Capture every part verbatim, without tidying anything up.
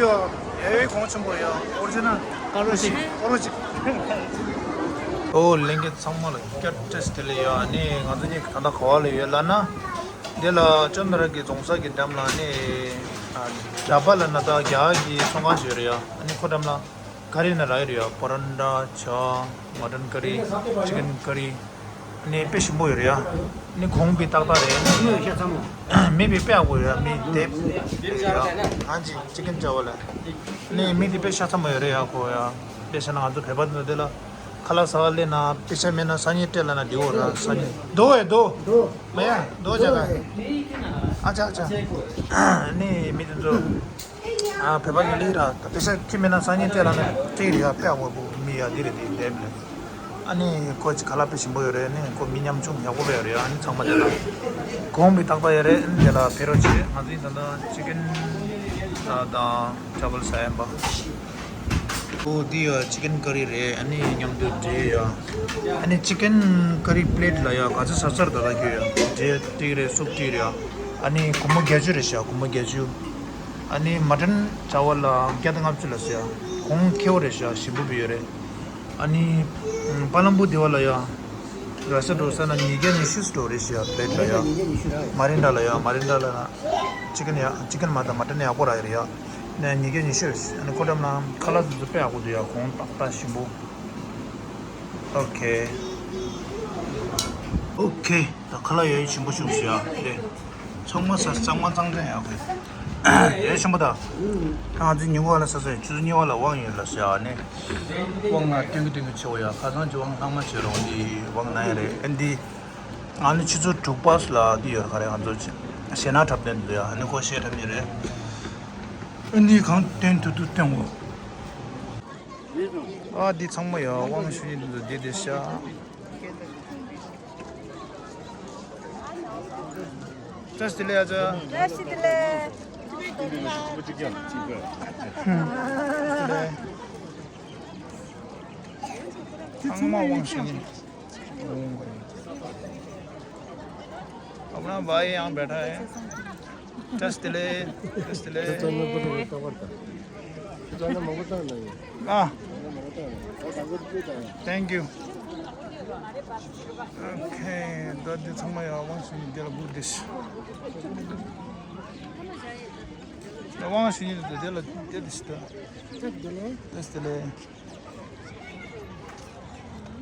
ཡོ། ཡ་ཡོའི་གོང་ཆེན་པོ་ཡོ། ཨོ་རི་ཇི་ནལ། ཀ་རོ་ཤི། ཀ་རོ་ཤི། ཨོ་ལྷན་རྒྱས་ཚང་མ་ལ་བསྐྱར་བཀྲ་ཤིས་བདེ་ལེགས་ཡོ། ཨ་ནི་ང་ཚོ་གཉིས་ད་ལྟ་ག་བ་ལ་ཡོད་ལབ་ན། འདི་ལ་ཅོ་ནོ་ར་གི་རྫོང་སར་གྱི་འགྲམ་ལ་ནི། ཨ། རྒྱ་པ་ལ་ན་ད་རྒྱ་གི་ཚོང་ཁང་ཞིག་ཡོད་རེད་ཡོ། ཨ་ནི་ཁོ་འགྲམ་ལ་ག་རི་ན་རག་ཡོད་རེད་ཡོ། པ་རན་ཌ་ཆ། མ་ཊན་ཀ་རི། ཅི་ཀན་ཀ་རི། ནི་དཔེ་ཞིམ་པོ་ཡོད་རེད་ཡ། ནི་གོང་བི་ཏག་ཏག་རེད། མི་བི་དཔེ་ཡག་པོ་ཡོད་རེད་ཡ། མི་དེབ་ཡོད་རེད་ཡ། ཧན་ཅི་ཅི་ཀན་ཅ་བོ་ལ། ནི་མི་དེ་དཔེ་ཤ་ཚ་མོ་ཡོད་རེད་ཡ། ཁོ་ཡ། དཔེ་ཤ་ན་ང་ཚོ་བོད་པ་འདི་ལ་ཁ་ལག་ཟ་བ་ལས་ན་དཔེ་ཤ་མེད་ན་སང་ཉིན་སྤྲད་ལ་ན་འདི་འོ་ར་སང་ཉིན་རྡོ་ཡ་རྡོ། མ་ཡ་རྡོ་ཅ་ལ། ཨ་ཅ་ཨ་ཅ། ནི་མི་དེ་ཚོ། ཨ། བོད་པ་ཉོ་ལི་ར་ད་པེ་ཤ་ཁྱི་མེད་ན་སང་ཉིན་སྤྲད་ལ་ན་སྤྲད་རེད་ཡ། དཔེ་ཡག་པོ་མི་ཡ་འདི་རེད་འདི་དེབ་ལ། ཨ་ནི་ཁོ་ཅི་ཁ་ལག་དཔེ་ཞིམ་པོ་ཡོད་རེད། ཨ་ནི་ཁོ་མི་ཉམ་ཆུང་ཡག་པོ་ཡོད་རེད། ཨ་ནི་ཚང་མ་དེ་ལ་གོང་བི་ཏག་ཏག་ཡོད་རེད། ཨ་ནི་དེ་ལ་ཕེ་རོ་ཆེ་ང་ཚོའི་ད་ལྟ་ཅི་ཀན་ད་དང་ཅ་བལ་ཟ་ཡན་པ། ཨོ་འདི་ཡ་ཅི་ཀན་ཀ་རི་རེད། ཨ་ནི་མཉམ་དུ་འབྲེལ་ཡ། ཨ་ནི་ཅི་ཀན་ཀ་རི་པི་ལེ་ཊི་ལ་ཡ་ག་ཚོད་ཟ་ཚར་ད་ལ་རྒྱུ་ཡ་འབྲེལ་ཏིག་རེད། སུབ་ཏིག་རེད་ཡ། ཨ་ནི་སྒོར་མོ་བརྒྱད་ཅུ་རེད་ཤག་སྒོར་མོ་བརྒྱད་ཅུ། ཨ་ནི་མ་ཊན་ཅ་བལ་ལ་བརྒྱ་དང་ལྔ་བཅུ་ལ་ཟེར་ཡ། གོང་ཁེ་བོ་རེད་ཤག་ཞིམ་པོ་བི་ཡོད་རེད། ཨ་ནི་པ་ལམ་པུ་དེ་བ་ལ་ཡ། ར་ས་འགྲོ་ས་ན་ཉིས་བརྒྱ་ཉི་ཤུ་འགྲོ་རེད་ཤག་པི་ལེ་ཊི་ལ་ཡ། མ་རིན་ཌ་ལ་ཡ། མ་རིན་ཌ་ལ་ཅི་ཀན་ཡ་ཅི་ཀན་མ་ད་མ་ཊན་ཡག་པོ་རག་ཡོད་རེད་ཡ། ནས་ཉིས་བརྒྱ་ཉི་ཤུ། ཨ་ནི་ཁོ་འགྲམ་ན་ཁ་ལག་དེ་ཚོ་དཔེ་ཡག་པོ་འདུག་ཡ། གོང་ཏག་ཏག་ཞིམ་པོ། ཨོ་ཁེ། ཨོ་ཁེ། ད་ཁ་ལག་ཡ་ཡི་ཞིམ་པོ་བྱུང་ཟེར་ཡ་དེ། ཚང་མ་ཟ་གཙང་མ་གཙང་དྲན་ཡག་གི། ཡ་ཞིམ་པོ་ད། ད་ང་ཚོ་ཉིན་གུང་བ་ལ་ཟ་ཟེར་ཆུ་ཚོད་གཉིས་པ་ལ་དབང་ཡོད་ལ་ཟེར་ཡ་ནི། དབང་ང་སྟོན་གི་སྟོན་གི་ཆེ་བོ་ཡ། ཁ་སང་ཅི་དབང་ལྷག་མ་བྱེད་རོགས་འདི་དབང་ན་ཡ་རེད། ཨ་འདི། ང་ནི་ཆུ་ཚོད་དྲུག་པ་ལ་འདི་ཡོད་ག་རེ་ང་ཚོ་ཞེ་ན་འཁྲབ་སྟོན་འདི་ཡ། ཨ་ནི་ཁོ་ཤེས་འཁྲབ་ནི་རེད། ཨ་འདི་གང་སྟོན་ཐུབ་ཐུབ་སྟོན་འོ། ཨ་འདི་ཚང་མ་ཡ་དབང་ཞུ་ཡིན་འདི་འདི་འདི་ཤ། བཀྲ་ཤིས་བདེ་ལེགས་ཨ་ཅག་བཀྲ་ཤིས་བདེ་ལེགས། ཚང་མ་དབང་ཞུ་ཡིན། अपना भाई यहाँ बैठा है। བཀྲ་ཤིས་བདེ་ལེགས། བཀྲ་ཤིས་བདེ་ལེགས། ཨ། Thank you. Okay, ད་འདི་ཚང་མ་ཡང་དབང་ཞུ་ནི་འདི་ལ་སྒུག་བསྡད་ཤག་དབང་ཞུ་ནི་འདི་ལ་བསྡད་ཤག་བཀྲ་ཤིས་བདེ་ལེགས།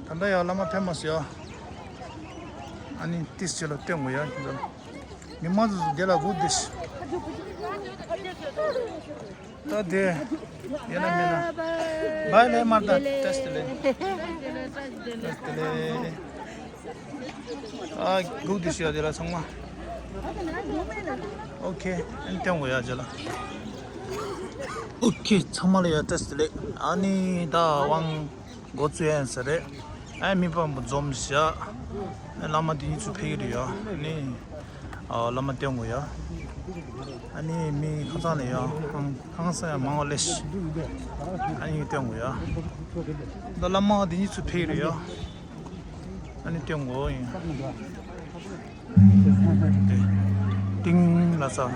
ད་ལྟ་ཡང་བླ་མ་ཕེབས་མ་སོང་ཡ། ཨ་ནི་ཏིས་ཅི་ལ་སྟོན་དགོས་ཡ། མི་མང་ཚོ་འདི་ལ་སྒུག་བསྡད་ཤག་ད་དེ་ཡིན་ན་མིན་ན། བཱའི་ལེ་མར་ད། བཀྲ་ཤིས་བདེ་ལེགས། བཀྲ་ཤིས་བདེ་ལེགས། ཨ་སྒུག་བསྡད་ཤག་དེ་ལ་ཚང་མ། ཨོ་ཁེ། ཨ་ནི་སྟོན་དགོས་ཡ་རྗེས་ལ། ཨོ་ཁེ། ཚང་མ་ལ་ཡ་བཀྲ་ཤིས་བདེ་ལེགས། ཨ་ནི་ད་དབང་འགོ་བཙུགས་ཡ་ཡིན་ས་རེད། ཨ་མི་སྤམ་པོ་འཛོམས་ཤག་ཨ་བླ་མ་དེ་གཉིས་ཚུར་ཕེབས་ཀྱི་རེད་ཡ། ཨ་ནི། ཨ་བླ་མ་སྟོན་དགོས་ཡ། ཨ་ནི་མི་ཁ་སང་ནས་ཡ་ཧང་ཧང་སང་ཡ་མང་བ་སླེབས་ཤག་ཨ་ནི་སྟོན་དགོས་ཡ། ད་བླ་མ་དེ་གཉིས་ཚུར་ཕེབས་ཀྱི་རེད་ཡ། ཨ་ནི་སྟོན་དགོས་ཡིན། ཏིང་ལ་ས།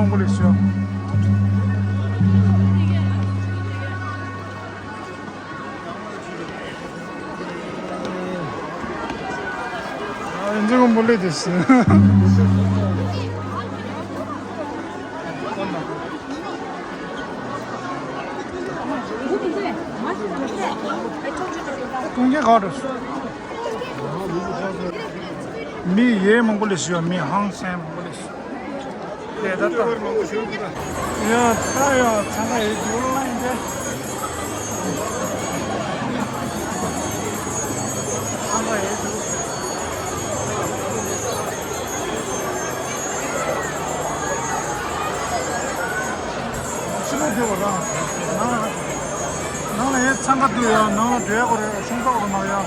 མང་པོ་ལས་ཤོ། ཨ་འཛུགས་མང་པོ་ལས་དེ་སི། ཀུན་མཁྱེན་ག་འགྲོ། མི་ཡེ་མང་པོ་ལས་ཤོ། མི་ཧང་སང་མང་པོ་ལས་ཤོ། དེ་ད་ལྟ། ཡ་ད་ཡ་འཚང་ཁ་ཡོད་འདུག་ལ་ཡིན་ཏེ། འཚང་ཁ་ཡོད་འདུག་ཕྱི་ལོགས་བསྡད་པ་རང་། ནང་། ནང་ལ་ཡ་འཚང་ཁ་འདུག་ཡ། ནང་ལ་འགྲོ་ཡ་གོ་རེད། ཤོང་ཚ་གོ་རེད་མ་ཡ། དེ་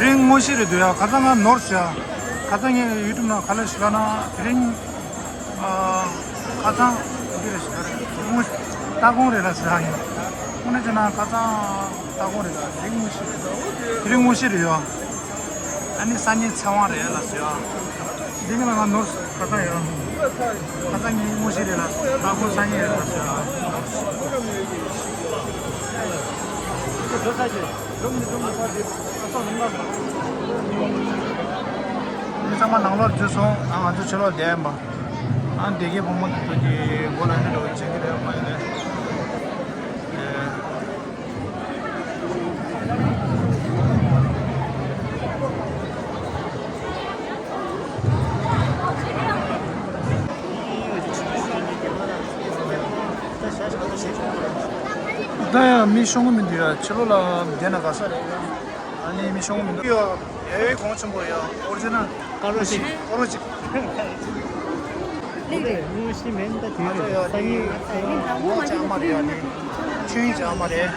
རིང་དངོས་གཞི་རེད་འདུག་ཡ། ཁ་སང་ང་ནོར་བྱས། ཁ་སང་ངས་ཡུ་ཊུབ་ནང་ག་ལ་ཞིག་ལ་ན། དེ་རིང་ཨ། ཁ་སང་འདི་རེད་ཞིག་རེད། དངོས་ལྟ་དགོངས་རེད་ལ་ཟེར་ཡ་ཡིན། དངོས་གནས་བྱས་ན་ཁ་སང་ལྟ་དགོངས་རེད་ལ། དེ་རིང་དངོས་གཞི་རེད། དེ་རིང་དངོས་གཞི་རེད་ཡ། ཨ་ནི་སང་ཉིན་ཚེ་དབང་རེད་ལ་ཟེར་ཡ། འདི་ག་ལ་ང་ནོར་ཁ་སང་ཡོད། ཁ་སང་ཉིན་དངོས་གཞི་རེད་ལ། ད་དགོང་སང་ཉིན་རེད་ལ་ཟེར་ཡ། འདི་ཚང་མ་ནང་ལོགས་འཛུལ་སོང་། ཨ་ང་ཚོ་ཕྱི་ལོགས་བསྡད་ཡིན་པ། ཨ་སྡེ་དགེ་བུ་མོ་དེ་ཚོ་གི་སྒོ་ལ་འདི་འགྲོ་བྱེད་ཀྱི་རེད་མ་ཡིན་ནས། ད་ཡང་མི་ཤོང་གི་མི་འདུག་ཡ། ཕྱི་ལོགས་ལ་བསྡད་ན་དགའ་ས་རེད། ཨ་ནི་མི་ཤོང་གི་མི་འདུག་ཡ། ཡ་ཡའི་གོང་ཆེན་པོ་ཡ། ཨོ་རི་ཇི་ནལ། ཀ་རོ་ཞིག་ཀ་རོ་ཞིག་དངོས་གཞི་མིན་ད་དུས་རེད། སང་ཉིན་ངོ་ཅག་མ་རེད་ཡ། ནི་ཆོས་ཅག་མ་རེད།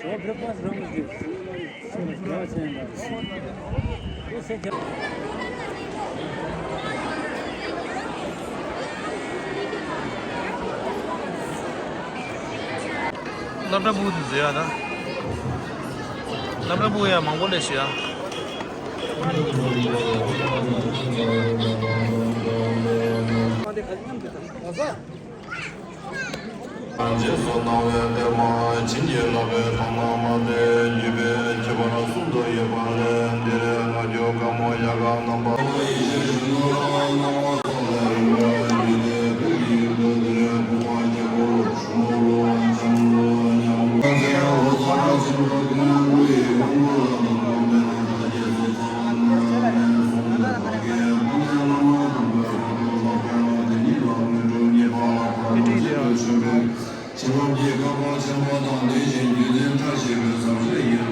སློབ་གྲྭ་ཕྲུ་གུ་དེ་ཚོ་ཡ་ད། སློབ་གྲྭ་ཕྲུ་གུ་ཡ་མང་པོ་སླེབས་ཤག་ཡ། རྗེས་སུ་གནང་བའི་གཏེར་མ་བྱིན་གྱིས་བརླབས་པའི་དག་སྣང་མ་དེ་བརྒྱུད་པའི་ཁྱད་པར་གསུམ་དུ་ཡོད་པ་ལས། འདིར་སྔ་འགྱུར་དཀར་མོ་ཡལ་ག་རྣམ་པ། ཡེ་ཤེས་གཞོན་ནུ་ལ་སྣང་བ་སོགས་ལས་རིམ་པར་བརྒྱུད་དེ་བོད་ཀྱི་ཡུལ་དུ་དེ་རིང་ཕུང་པོ་ཉེ་འཁོར་ཞུ་ལུགས་ལུགས་འཆམ་ལུགས་ཉམས་ལུགས་ཚེ་ཡང་ལོ་ཙཱ་བ་ཆེན་པོ་ཀུན་ལུགས་ཡི་དབང་པོ་ལ་དམ་པ་མེད་ན་ད་རྗེས་སུ་ཚང་བ་རྣམས་ནས་བཟུང་སྟེ་བར་གྱི་དངོས་གནས་བླ་མ་དམ་པའི་དགོངས་རྫོགས་ལ་དཔག་ཡང་དེ་ཉིད་ལ་དངོས་གྲུབ་བརྙེས་པ་ལ་ཕར་ཕྱིན་དུ་བྱོན་པའི་བྱིན་རླབས་ཀྱི་བསྐལ་པ་ཆེན་པོ་དང་ལྡན་ཞིང་བརྒྱུད་འཛིན་བཀྲ་ཤིས་པའི་ཟབ་ཆོས་ཡིན་ལ།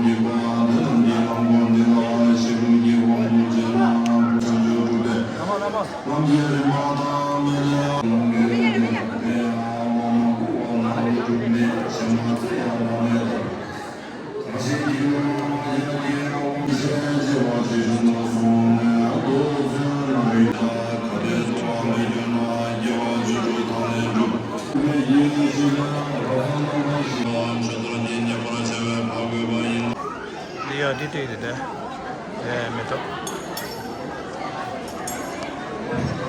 འཇུག་པ་འདི་རྣམས་ཀྱི་ལམ་སྒོ་འདི་ལ་གཞི་གྲུབ་ཀྱི་དབང་དུ་བྱས་ན་བྱང་ཆུབ་སྒྲུབ་པའི་ལམ་གྱི་རིམ་པ་དང་མི་ལ་ལམ་གྱི་རིམ་པ་དེ་ཡང་བླ་མ་སྐུ་འོ་ན་སྒྲུབ་པའི་ཞིང་མ་ཚེ་ཡང་བླ་མའི་འདི་ཡ་འདི་སྤྲད་དེ་དེ་དེ་མེ་ཏོག་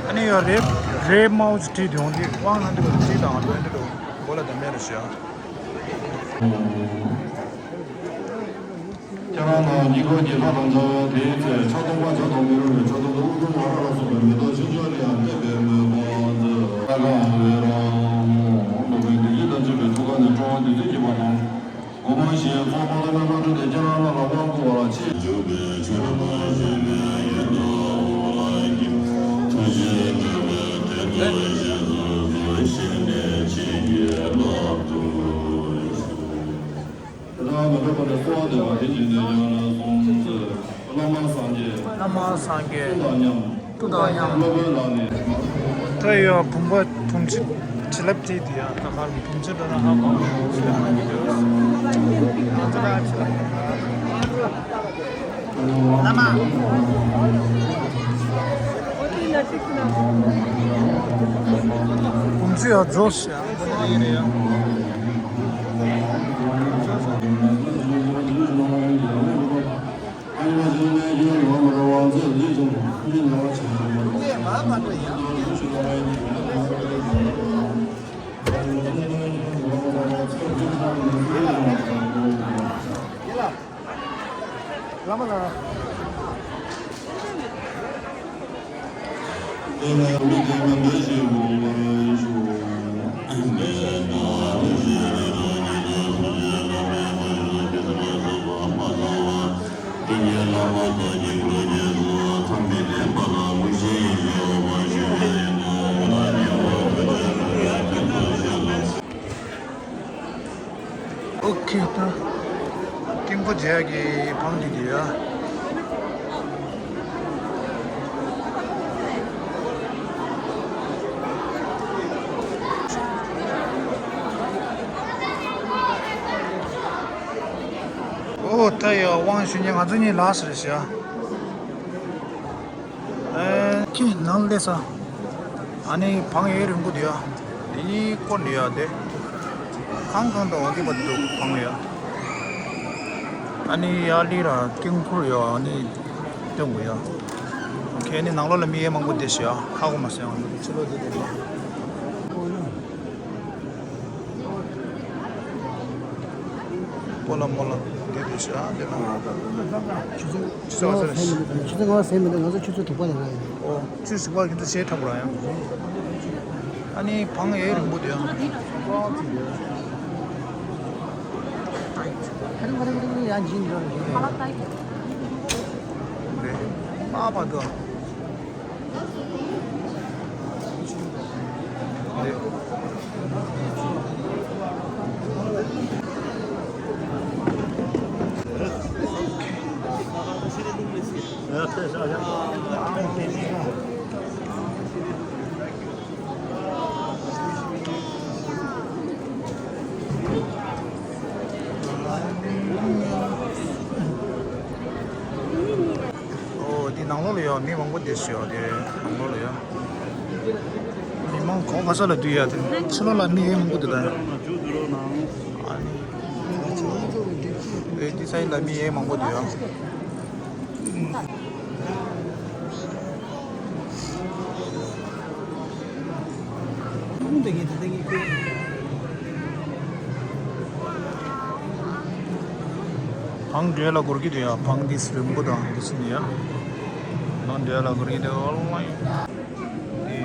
ཨ་ནི་ཡ་རེད། རེད་མའོ་ཙི་བྲིས་དེ་འོང་དེ་དབང་ལ་འདི་ག་བྲིས་དང་འདི་འདི་འདྲ་མགོ་ལ་འདི་མེད་རེད་ཤག་ཁྱེད་རང་དང་གཉིས་ཀ་རྒྱལ་ཁ་དང་འཚོ་བ་དེའི་ཚེ་ཕྱག་སྟོང་པ་བྱ་དང་མི་རུང་བའི་ཕྱག་སྟོང་དུ་དབུ་དུམ་བ་ར་ལ་སོགས་པའི་མེ་ཏོག་ཆུང་ཆུང་ལ་ཡང་གནས་པའི་མོས་པ་མཛོད། ལྷ་ཁང་འོད་རང་འོང་འདུག་པའི་བདེ་སྐྱིད་དང་བཅས་པའི་ཐུགས་ཀ་ནས་སྤྲོ་བ་བདུད་རྩི་སྐྱེས་པ་དང་། སྒོ་མང་བཞིའི་ཚོགས་པ་ལ་མེ་ཏོག་སྤྲུལ་ཏེ་ཁྱེད་རང་རྣམས་ལ་དབང་བསྐུར་བ་ལ་ཆེད་འཇུག་པའི་ཆོས་རྣམས་ཞུས་པའི་ཡུལ་དུ་འོང་བ་ལ་ཐུགས་རྗེ་སྤྲོས་པའི་དེ་ལྟར་བཞེས་སུ་གསོལ་ཞེས་ནས་ཆེད་ཀྱི་ལག་ཏུ་ཞུ། དེ་དག་མི་འཕྲོག་པ་ནི་གསོལ་བ་འདེབས་པ་དེ་བཞིན་དུ་ཡང་ན་གསུངས་ཏེ། བླ་མ་སངས་རྒྱས། བླ་མ་སངས་རྒྱས། ཐུགས་དང་མཉམ། ཐུགས་དང་མཉམ། སློབ་དཔོན་ལག་ལེན། ད་ཡ་བུམ་པ་ཐུང་ཅིག་ ལེབ་ཏི་དེ་ཡང་ད་གར་གྱི་བུམ་ཆུ་འདྲ་ན་ཧ་གོ་མི་འདུག་ལེབ་ཏི་དེ། བུམ་ཆུ་ཡང་རྫོགས་ཤག་ཨོ་ཁེ། ད་ཀིང་ཕོ་རྒྱལ་གྱི་བང་འདི་དེ་ཡ། ཨོ་ད་ཡ་དབང་ཞུ་ཉེ་ང་ཚོ་གཉིས་ལགས་སོ་རེད་ཤག་ཨེ་ཁྱེད་ནང་སླེབས་ས། ཨ་ནི་བང་ཡོད་རིང་པོ་དེ་ཡ། དེ་གཉིས་སྐོར་ནས་ཡ་དེ། གང་གང་དུ་འོང་གི་པ་འདུག་བང་ཡ། ཨ་ནི་ཡ་ལི་ར་ཀིང་ཕོར་ཡ་ཨ་ནི་སྟོན་དགོས་ཡ། ཁྱེད་ནི་ནང་ལོགས་ལ་མི་ཡས་མང་པོ་བསྡད་ཤག་ཧ་གོ་མ་སོང་ཕྱི་ལོགས་དེ་དེ་ལ། སྤོ་ལགས་སྨོ་ལགས་འདི་འདུག་ཤག་འདི་ལ། ཆུ་ཚོད་ཆུ་ཚོད་ཨ་ཚ་རེད། ཆུ་ཚོད་ང་ཟེར་མི་འདུག་ང་ཚོ་ཆུ་ཚོད་དྲུག་པ་ལ་རག་ཡིན། ཨོ་ཆུ་ཚོད་དྲུག་པ་ཁྱེད་ཚོ་ཞེ་དྲག་པོ་རག་ཡང་། ཨ་ནི་བང་ཡས་རིང་པོ་འདུག་ཡང་། ཁ་རི་ཁ་རི་ཁ་རི་ཡང་འཇིན་འགྲོ་རེད། ཨ་པ་དོ། ཨོ་འདི་ནང་ལོགས་ལ་ཡོད་མི་མང་པོ་བསྡད་ཤག་དེ་ནང་ལོགས་ལ་ཡོད། མི་མང་གང་ག་ས་ལ་འདུས་ཡ་དེ་ཕྱི་ལོགས་ལ་མི་ཡོད་མང་པོ་འདུག་ད། ཨ་ནི་འདི་འདི་སའི་ལ་མི་ཡོད་མང་པོ་འདུག་ཡ། བང་འདྲེ་ལ་སྒོར་གྱི་དུ་ཡ། བང་འདི་རིང་པོ་དང་འདི་ཕྱིན་ཡ། བང་འདྲེ་ལ་སྒོར་གྱི་དུ་ཡ། ཨོ་ལའི་འདི།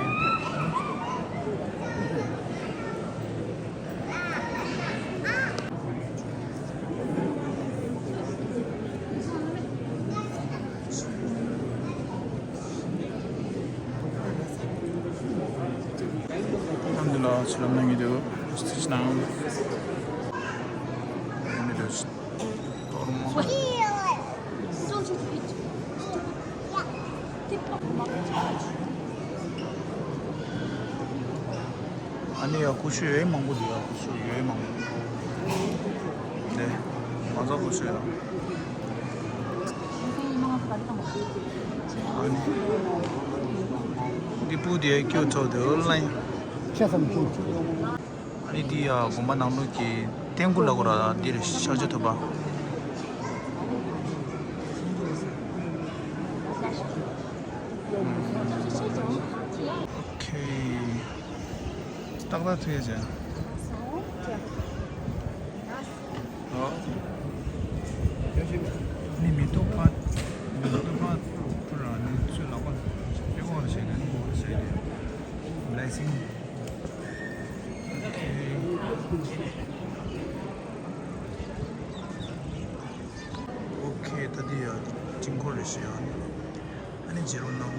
ཨ་འདི་ལ་ཆུ་ལམ་ནང་གི་དུ་སྟིཆ་ནང་། ཨ་ནི་ཡ་ཀུ་ཤུ་ཡོད་མང་པོ་འདུག་ཡ། ཀུ་ཤུ་ཡོད་མང་པོ་འདུག་འདི་མ་ཚ་ཀུ་ཤུ་ཡ། ཨ་ནི་འདི་སྤུ་དེ་ཀྱོ་ཚོ་དེ་ཨོ་ལའི། ཨ་ནི་འདི་ཡ་དགོན་པ་ནང་ལོགས་ཀྱི་རྟེན་སྐུ་ལ་གོ་ར་འདིར་ཤར་ཆ་ཐུབ་པ། ཨོ་ཁེ། ཏག་ཏག་ཐུག་ཡ་ཅན། ཨོ། ནི་མི་ཏོག་ཕ། མི་ཏོག་ཕ། ཕུ་ར་ནི་ཚུ་ལག་པ། ཡོ་བ་ཞེ་ནི་ནི་བོ་ཞེ་ནི། Blessing། ཨོ་ཁེ། ད་འདི་ཡ་ཅིང་ཁོ་རེ་ཞེ་ཡ། ཨ་ནི་ཇེ་རོ་ནང་།